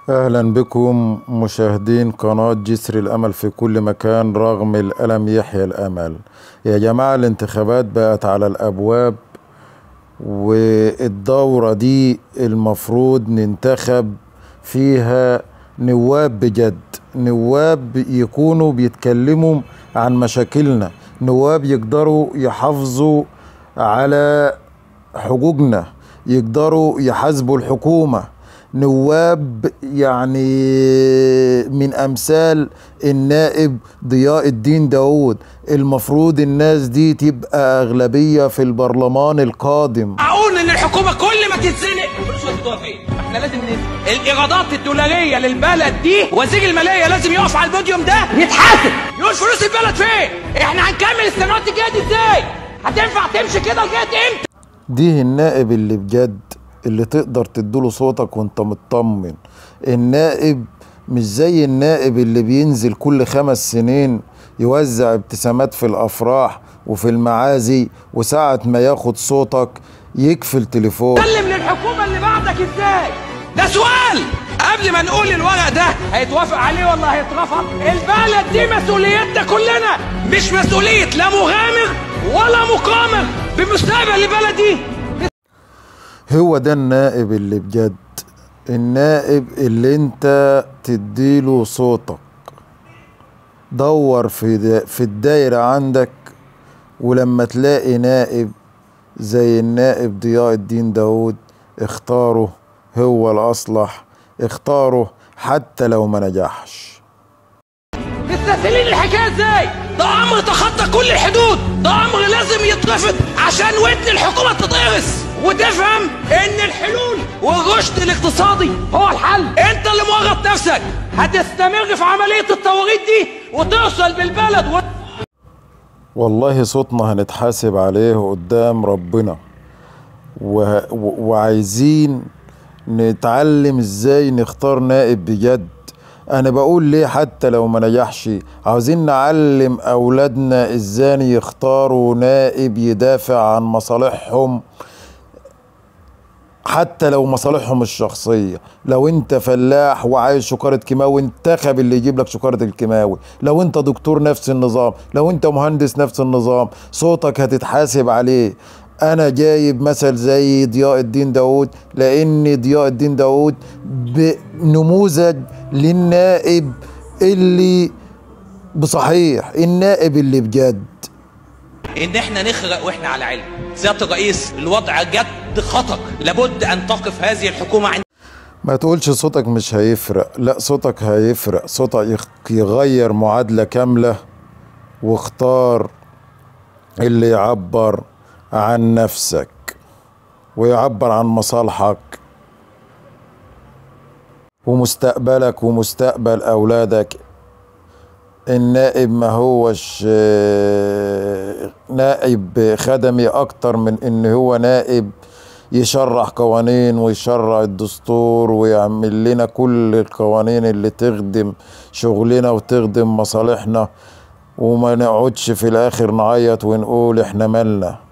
أهلا بكم مشاهدين قناة جسر الأمل في كل مكان. رغم الألم يحيى الأمل. يا جماعة الانتخابات بقت على الأبواب، والدورة دي المفروض ننتخب فيها نواب بجد، نواب يكونوا بيتكلموا عن مشاكلنا، نواب يقدروا يحافظوا على حقوقنا، يقدروا يحاسبوا الحكومة، نواب يعني من أمثال النائب ضياء الدين داود. المفروض الناس دي تبقى أغلبية في البرلمان القادم. أقول إن الحكومة كل ما تتزنق فلوس فين؟ احنا لازم ننزل الإيرادات الدولارية للبلد دي. وزير المالية لازم يقف على البوديوم ده يتحاسب، يقول فلوس البلد فين؟ احنا هنكمل السنوات الجاية دي ازاي؟ هتنفع تمشي كده لغاية امتى؟ دي النائب اللي بجد، اللي تقدر تديله صوتك وانت مطمن. النائب مش زي النائب اللي بينزل كل 5 سنين يوزع ابتسامات في الافراح وفي المعازي، وساعة ما ياخد صوتك يكفل تليفون. سلم للحكومة اللي بعدك ازاي؟ ده سؤال قبل ما نقول الورق ده هيتوافق عليه ولا هيترفض. البلد دي مسؤوليتنا كلنا، مش مسؤولية لا مغامر ولا مقامر بمستقبل البلد دي. هو ده النائب اللي بجد، النائب اللي انت تديله صوتك. دور في الدايرة عندك، ولما تلاقي نائب زي النائب ضياء الدين داود اختاره، هو الأصلح، اختاره حتى لو ما نجحش. مستسهلين الحكاية ازاي؟ ده امر تخطى كل الحدود، ده امر لازم يترفض عشان ودن الحكومة تتقرص وتفهم ان الحلول والرشد الاقتصادي هو الحل. انت اللي مورط نفسك، هتستمر في عملية التوريط دي وتوصل بالبلد والله صوتنا هنتحاسب عليه قدام ربنا. وعايزين نتعلم ازاي نختار نائب بجد. انا بقول ليه حتى لو ما نجحش، عاوزين نعلم اولادنا ازاي يختاروا نائب يدافع عن مصالحهم حتى لو مصالحهم الشخصية. لو انت فلاح وعايز شكارة كيماوي انتخب اللي يجيب لك شكارة الكيماوي، لو انت دكتور نفس النظام، لو انت مهندس نفس النظام، صوتك هتتحاسب عليه. انا جايب مثل زي ضياء الدين داود لان ضياء الدين داود بنموذج للنائب اللي بصحيح، النائب اللي بجد. ان احنا نخرق واحنا على علم. سيادة الرئيس الوضع جد خطر، لابد ان تقف هذه الحكومة عند. ما تقولش صوتك مش هيفرق، لا صوتك هيفرق، صوتك يغير معادلة كاملة. واختار اللي يعبر عن نفسك ويعبر عن مصالحك ومستقبلك ومستقبل أولادك. النائب ما هوش نائب خدمي أكتر من إن هو نائب يشرح قوانين ويشرع الدستور ويعمل لنا كل القوانين اللي تخدم شغلنا وتخدم مصالحنا، وما نقعدش في الآخر نعيط ونقول إحنا مالنا.